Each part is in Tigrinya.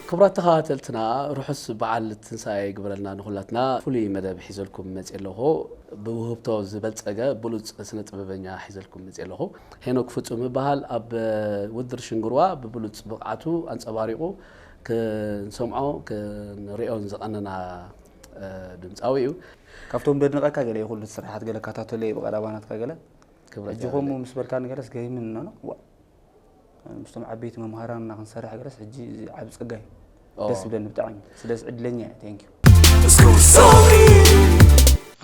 ክቡራት ተኸታተልትና፣ ርሑስ በዓል ትንሳኤ ይግበረልና ንኹላትና። ፍሉይ መደብ ሒዘልኩም መፅእ ኣለኹ። ብውህብቶ ዝበልፀገ ብሉፅ ስነ ጥበበኛ ሒዘልኩም መፅእ ኣለኹ። ሄኖክ ፍጹም ይበሃል። ኣብ ውድድር ሽንግርዋ ብብሉፅ ብቕዓቱ ኣንፀባሪቑ ክንሰምዖ ክንሪኦን ዝቐነና ድምፃዊ እዩ። ካብቶም ደድንቐካ ገለ ይኹሉ ስራሓት ገለ ካታተሎ እየ ብቐዳባ ናትካ ገለ። ክብረት ሕጂ ከምኡ ምስ በልካ ንገለስ ገይምን ኖ ዋ ምስቶም ዓበይቲ መምሃራንና ክንሰርሕ ገለስ ሕጂ እዚ ዓብ ጸጋይ ደስ ብለኒ ብጣዕሚ። ስለዚ ዕድለኛ እየ። Thank you።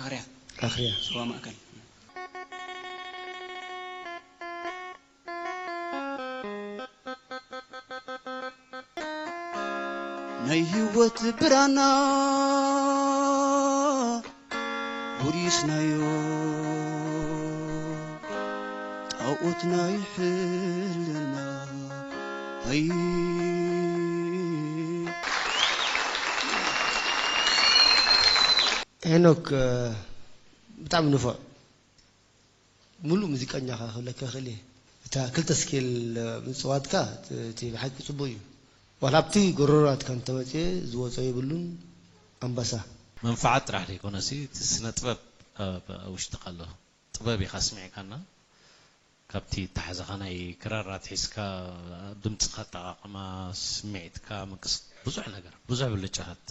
ኣኽርያ ኣኽርያ ዞባ ማእከል። ናይ ህይወት ብራና ጉሪስናዮ ጣዖት ናይ ሕልና። ኣይ ሄኖክ፣ ብጣዕሚ ንፉዕ። ሙሉእ ሙዚቀኛ ኢኻ ክብለካ ይኽእል እየ። እታ ክልተ ስኬል ምጽዋትካ እቲ ብሓቂ ጽቡቕ እዩ። ዋላ ኣብቲ ጎረሮ ናትካ እንተመጽኤ ዝወጾ የብሉን ኣምባሳ። መንፍዓት ጥራሕ ዘይኮነሲ እቲ ስነ ጥበብ ኣብ ውሽጥኻ ኣሎ። ጥበብ ኢኻ ስሚዕካና። ካብቲ ኣተሓሕዛኻ ናይ ክራር ኣትሒዝካ ድምጽኻ ኣጠቓቕማ፣ ስምዒትካ፣ ምንቅስ-፣ ብዙሕ ነገር፣ ብዙሕ ብልጫታት።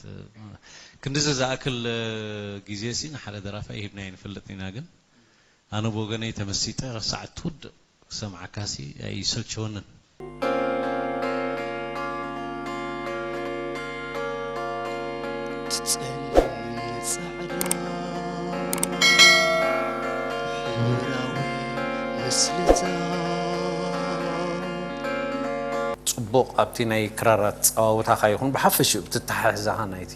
ክንድዚ ዝኣክል ግዜሲ ንሓደ ደራፋይ ሂብናዮ ንፈልጥ ኢና ግን ኣነ ብወገነይ ተመሲጠ ክሳዕ ትውድእ ክሰምዓካሲ ኣይሰልቸወንን። ትጸልም ጻዕዳ ሕብራዊ ምስልታት። ጽቡቕ ኣብቲ ናይ ክራር ኣጸዋውታኻ ይኹን ብሓፈሽኡ ብቲ ኣተሓሕዛኻ ናይቲ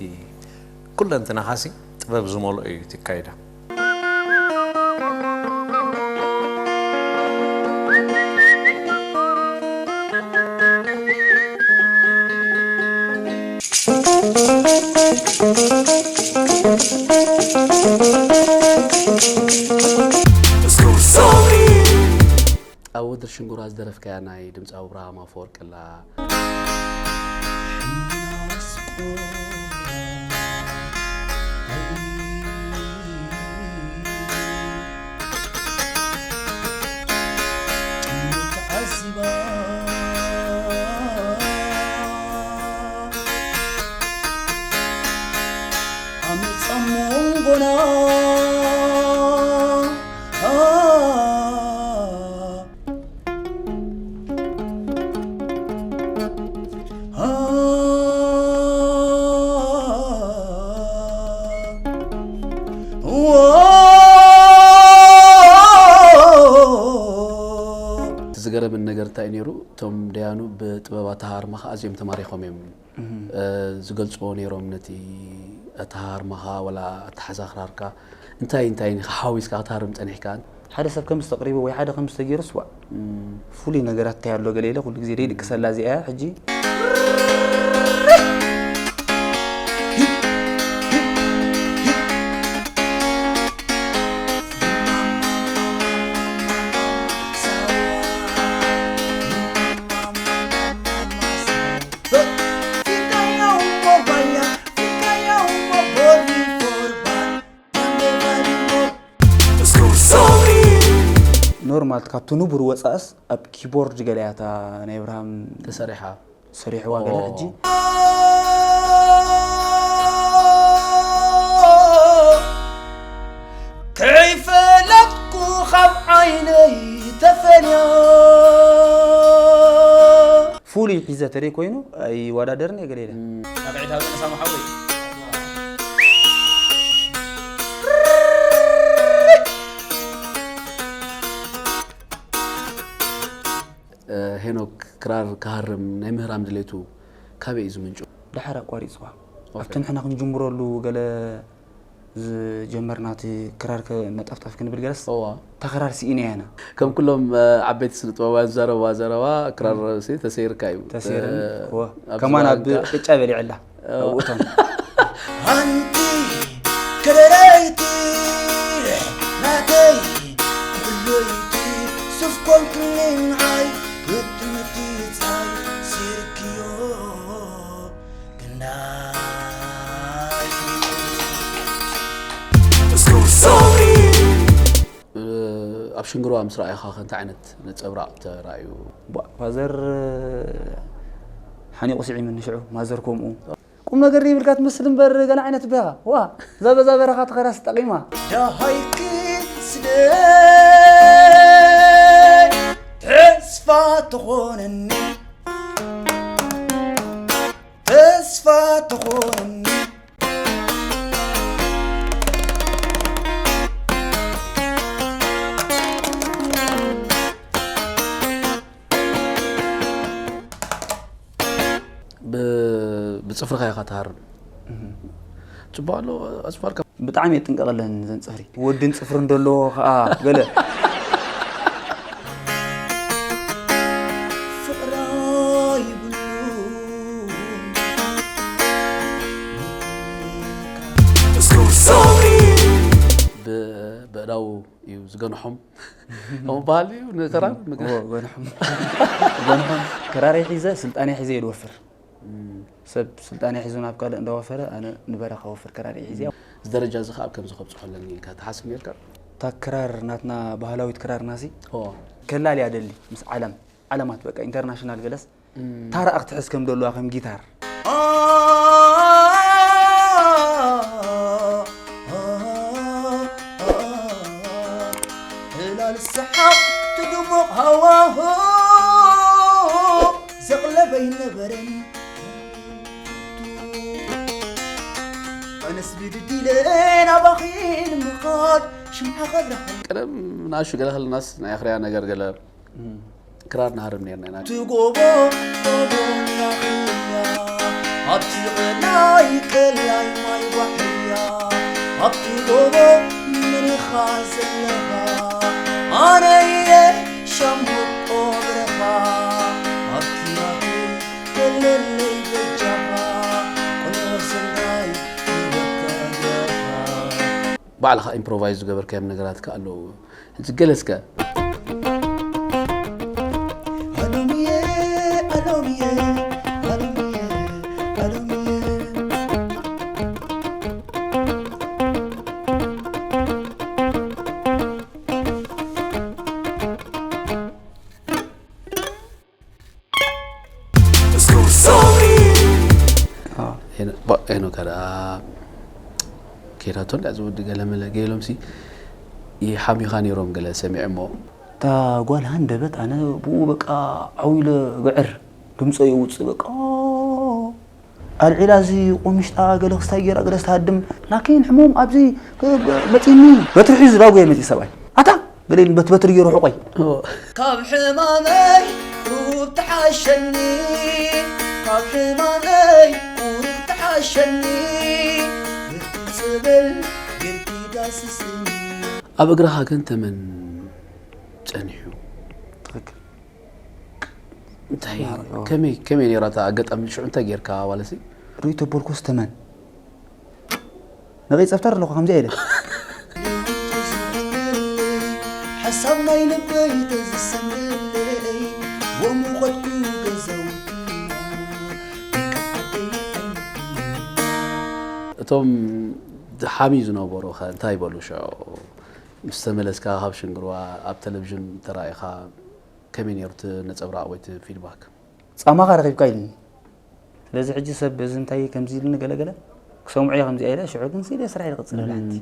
ኩለንትናኻሲ ጥበብ ዝመልኦ እዩ እቲ ኣካይዳ። ኣብ ውድድር ሽንጉራ ዝደረፍካያ ናይ ድምፃዊ ኣብርሃም ኣፈወርቂ ኣላ። ዓመፃ ሞንጎና እቲ ዝገረመኒ ነገር እንታይ እዩ ነይሩ? እቶም ደያኑ ብጥበብ ኣተሃርማኻ ኣዝዮም ተማሪኾም እዮም፣ እ፣ ዝገልጽዎ ነይሮም ነቲ ኣተሃርማኻ ወላ ኣተሓዛ ክራርካ። እንታይ እንታይ ኢኻ ሓዊስካ ክትሃርም ጸኒሕካ? ሓደ ሰብ ከምዚ ተቕሪቡ ወይ ሓደ ከምዚ ተገይሩስ ዋእ፣ ፍሉይ ነገራት እንታይ ኣሎ ገለ ኢለ ኩሉ ግዜ ደይድቅሰላ እዚኣ እያ። ሕጂ ኖርማል ካብቲ ንቡር ወፃእስ ኣብ ኪቦርድ ገለ እያ እታ ናይ ኣብርሃም ተሰሪሓ። ሰሪሕዋ ገለ ሕጂ። ከይፈለጥኩ ካብ ዓይነይ ተፈልያ። ፍሉይ ሒዘ ተደይ ኮይኑ ኣይወዳደርን እየ ገለ ኢለ። ጣቕዒት ሃበኒ ሳሙ ሓወይ። እ፣ ሄኖክ ክራር ክሃርም ናይ ምህራም ድሌቱ ካበይ እዩ ዝምንጩ? ደሓር ኣቋሪፅዋ። ኦኬ። ኣብቲ ንሕና ክንጅምረሉ ገለ ዝጀመርና እቲ ክራር ከ-፣ መጠፍጠፍ ክንብል ገለስ እዋ። እታ ክራር ስኢና ኢና። ከም ኩሎም፣ እ፣ ዓበይቲ ስነ ጥበባውያን ዝዛረብዋ ዘረባ ክራር ሲ ተሰይርካ እዩ። ተሰይርኒ። እ፣ እዋ። ኣብዚ ከማን ኣብ እዋንካ ቅጫ በሊዐላ። እዋ። ኣብኡ እቶም። ኣንቲ ከደረይቲ ናተይ ኩለይቲ ሱፍ ኮንክኒ ንዓይ ክትምቲ ጻይ ሲርክዮ ኣብ ሽንግርዋ ምስ ረኣኻ ከ እንታይ ዓይነት ነጸብራቕ ተራእዩ? ቧ-፣ ፋዘር ሓኒቑ ስዒሙኒ ሽዑ፣ ማዘር ከምኡ። ቁም ነገር ይብልካ ትመስል እምበር ገለ ዓይነት እባ ኢኻ። ዋ፣ እዛ በዛ በረኻ ተኸራስ ጠቒማ። ደሃይኪ ስለ ተስፋ ትኾነኒ፣ ተስፋ ትኾነኒ። ብ-፣ ብጽፍርኻ ኢኻ ትሃርም። እህ። ጽቡቕ ኣሎ ኣጽፋርካ። ብጣዕሚ እየ ጥንቀቐለን ዘን ጽፍሪ። ወድን ጽፍርን ደለዎ ኸኣ ገለ። ፍቕራ ይብሉን። ብ-፣ ብእዳው እዩ ዝገንሖም። ከምኡ በሃል እዩ ንክራር ምግናሕ። እዎ፣ ገንሖም። ገንሖም። ክራረይ ሒዘ፣ ስልጣነይ ሒዘ እየ ዝወፍር። እም። ሰብ ስልጣነይ ሒዙ ናብ ካልእ እንዳወፈረ፣ ኣነ ንበረኻ ወፍር ክራረይ ሒዘ። እዚ ደረጃ እዚ ከኣ ኣብ ከምዚ ከብጽሖ ኣለኒ ኢልካ ትሓስብ ነርካ? እታ ክራር ናትና ባህላዊት ክራርናሲ እዎ። ከላልያ ደሊ ምስ ዓለም፣ ዓለማት በቃ ኢንተርናሽናል ገለስ እም። ታራ ክትሕዝ ከም ደልዋ ከም ጊታር። ዕላል ሰሓቕ ትድሙቕ ሃዋህው ዘቕለበ ኣይነበረን። ኣነስ ብድድ ኢለ ናባኺ ንምኻድ ሽምዓ ከብርሃ። ቀደም ንኣሽቱ ገለ ከለናስ ናይ ኣኽርያ ነገር ገለ እም። ክራር ንሃርም ነርና ኢና። እቲ ጎቦ ጎቦ ናኽያ፣ ኣብቲ ቀላይ ቀላይ ማይ ባሕርያ፣ ኣብቲ ጎቦ መን ኢኻ ዘለኻ? ኣነየ ሻምብቆ ብረኻ፣ ኣብቲ ናቱ ገለለይ በጃኻ፣ ቁኖ ሰናይ ይበካ ጌርካ። ባዕልኻ ኢምፕሮቫይዝ ዝገበርካዮም ነገራት ከ ኣለዉ? ሕጂ ገለ እስከ። ኣሎምየ፣ ኣሎምየ፣ ኣሎምየ፣ ኣሎምየ። ኣዎ። ሄኖ-፣ ባ-፣ ሄኖካ ደኣ ከይዳቶ እንዳ ዝወዲ ገለ መለ ገይሎምሲ ይሓምዩኻ ነይሮም ገለ ሰሚዐ እሞ። እታ ጓል ሃንደበት ኣነ ብኡ በቃ ዓው ኢለ ግዕር ድምፀ የውፅእ በቃ። ኣልዒላ እዚ ቆምሽጣ ገለ ክስታይ ገይራ ገለ ዝተሃድም ላኪን ሕሙም ኣብዚ መፂኒ በትሪ ሒዙ ዳጎየ መፂ ሰብኣይ ኣታ ገለ ኢሉ በት-፣ በትሪ ገይሩ ሕቆይ። እዎ። ካብ ሕማመይ ቁሩብ ትሓሸኒ፣ ካብ ሕማመይ ቁሩብ ትሓሸኒ፣ ብቲ ጽበል ጌርኪ ዳስስኒ። ኣብ እግርኻ ግን ተመን ጸኒሑ። ትኽክል። እንታይ፣ ኣዎ። ከመይ፣ ከመይ ነይራ እታ ኣጋጣሚ ሽዑ እንታይ ጌርካ ዋለሲ? ርእይቶ ቦልኮስ ተመን። ነቒጸ ኣብታ ኣለኹ ከምዚኣ ኢለ። ሓሳብ ናይ ልበይ ተዝሰምረለይ፣ ወሙቐትኩ ገዛውቲ። እቶም ሓሚ ዝነበሩ ኸ እንታይ በሉ ሽዑ? ምስ ተመለስካ ካብ ሽንግርዋ ኣብ ቴሌቪዥን ተራኢኻ ከመይ ነይሩ እቲ ነጸብራቕ ወይ እቲ ፊድባክ? ጻማኻ ረኺብካ ኢሉኒ። ስለዚ ሕጂ ሰብ በዚ እንታይ ከምዚ ኢሉኒ ገለ ገለ ክሰምዖ እየ ከምዚኣ ኢለ፣ ሽዑ ግን ስኢለ ስራሕ ይቕጽል ኣለ ሓንቲ።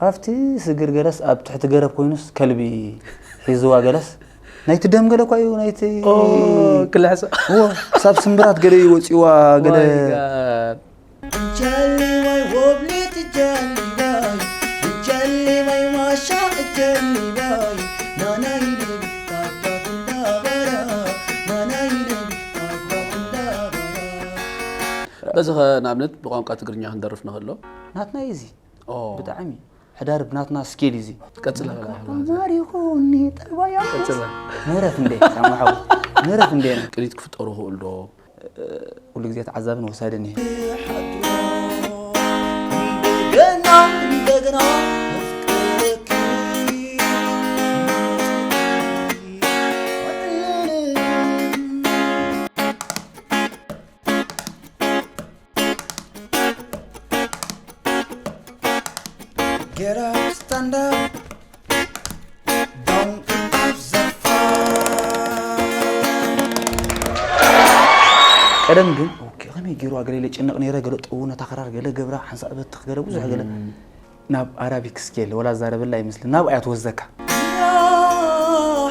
ኣብቲ ስግር ገለስ ኣብ ትሕቲ ገረብ ኮይኑስ ከልቢ ሒዝዋ ገለስ ናይቲ ደም ገለ እኳ እዩ ናይቲ ኦ፣ ክልሕሶ። እዎ፣ ክሳብ ስምብራት ገለ እዩ ወፂዋ ገለ። ዋይ ጋድ። ጃሊባይ ወብሊት ጃሊባይ ጃሊባይ ማሻ ጃሊባይ ናናይ ነቢ ኣባት እንዳበራ ናናይ ነቢ ኣባት እንዳበራ። በዚ ኸ ንኣብነት ብቋንቋ ትግርኛ ክንደርፍ ንኽእሎ? ናትና እዩ እዚ። ኦ። ብጣዕሚ። ሕዳር ብናትና ስኬል እዩ እዚ። ቀጽላ በላ። ተማሪኹኒ ጠባያ። ቀጽላ። ምህረት እንዴ ሳሙሓው። ምህረት እንዴ ነው። ቅኒት ክፍጠሩ ይኽእሉ ዶ? ኩሉ ግዜ ተዓዛብን ወሳድን እየ። እንደገና እንደገና ኣፍቅረኪ። Get up, stand up. Don't give up the fight. ቀደም ግን ኦኬ ከመይ ገይሩ ገለ ኢለ ጭነቕ ነይረ። ገለ ጥው ነታ ክራር ገለ ገብራ ሓንሳእ በትኽ ገለ ብዙሕ ገለ ናብ ኣራቢክ ስኬል ወላ ዛረበላ ኣይመስልን ናብ ኣያ ትወስደካ። يا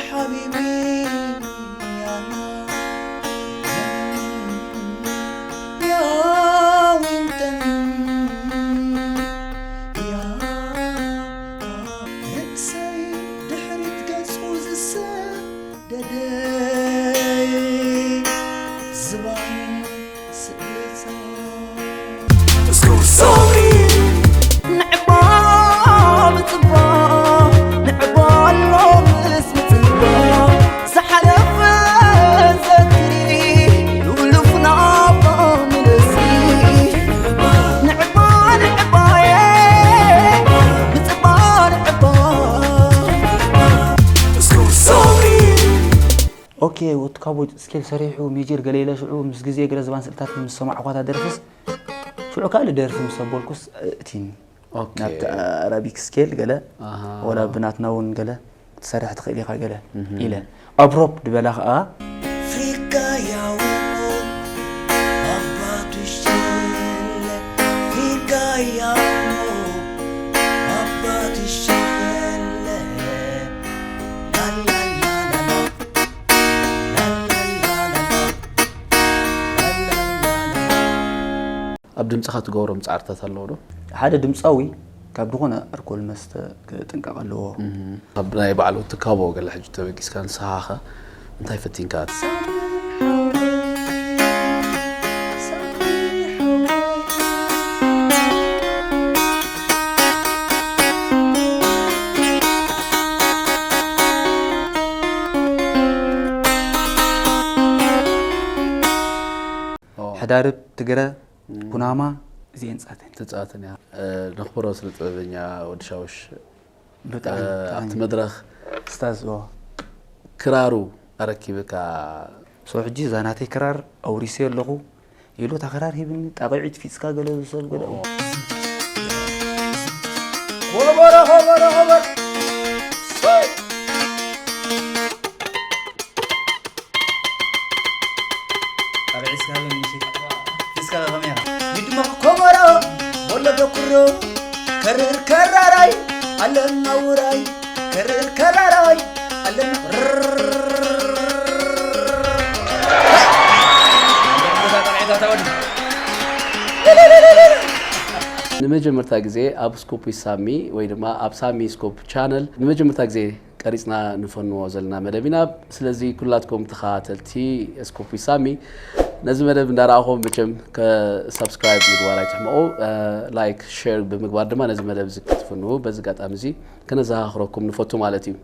حبيبي يا يا وينتن يا رأسي دحرت قصو زسددي زبان ስእልታ እስኩ ሶሪ ንዕባ ምጽባ ንዕባ ኣሎ ምስ ምጽባ ዝሓለፈ ዘክሪ ሉፍሉፍ ናባ ምልሲ ንዕባ ንዕባየ ምጽባ ንዕባ እስኩ ሶሪ ኦኬ ወትካቦ ስኬል ሰሪሑ ሜጀር ገለ ኢለ ሽዑ ምስ ግዜ ገለ ዝባን ስእልታት ምስ ሰማዕኳታ ደርፍስ ሽዑ ካልእ ደርፊ ምስ ኣበልኩስ እቲኒ ኦኬ ናብቲ ኣራቢክ ስኬል ገለ ኣሃ። ወላ ብናትና እውን ገለ ክትሰርሕ ትኽእል ኢኻ ገለ ኢለ ኣብሮፕ ድበላ ከዓ Afrika ya uno, Abba Tushelle. Afrika ya uno, Abba Tushelle. La, la, la, la, la. La, la, la, la, la. La, la, la, la, la. ኣብ ድምጽኻ ትገብሮም ጻዕርታት ኣለዉ ዶ? ሓደ ድምፃዊ ካብ ዝኾነ ኣልኮል መስተ ክጥንቀቕ ኣለዎ። ኣብ ናይ ባዕሉ ትካቦ ገለ ሕጂ ተበጊስካ ንስኻኸ እንታይ ፈቲንካ? ሕዳርብ ትግረ ኩናማ እዚኤን ጻተን ትጻተን እያ። ነኽብሮ ስነ ጥበበኛ ወዲ ሻውሽ ብጣዕሚ ኣብቲ መድረኽ ስታዝ ኦ ክራሩ ኣረኪብካ ሶ ሕጂ እዛ ናተይ ክራር ኣውሪሰ ኣለኹ ኢሉ እታ ክራር ሂብኒ ጣቕዒት ፊፅካ ገለ ዝሰብ ገለ ኮበሮ ኮበሮ ኮበሮ ግድሞ ኮበሮ ወለዶ ኩሮ ከርር ከራራይ ኣለና ውራይ ከርር ከራራይ ኣለና ንመጀመርታ ግዜ ኣብ ስኮፕ ሳሚ ወይ ድማ ኣብ ሳሚ ስኮፕ ቻነል ንመጀመርታ ግዜ ቀሪፅና ንፈንዎ ዘለና መደብ ኢና። ስለዚ ኩላትኩም ተኸታተልቲ ስኮፕ ሳሚ ነዚ መደብ እንዳረኣኹም መቸም ሳብስክራይብ ምግባር ኣይትሕመቑ። ላይክ ሼር ብምግባር ድማ ነዚ መደብ እዚ ክትፍንዉ በዚ ኣጋጣሚ እዚ ከነዘኻኽረኩም ንፈቱ ማለት እዩ።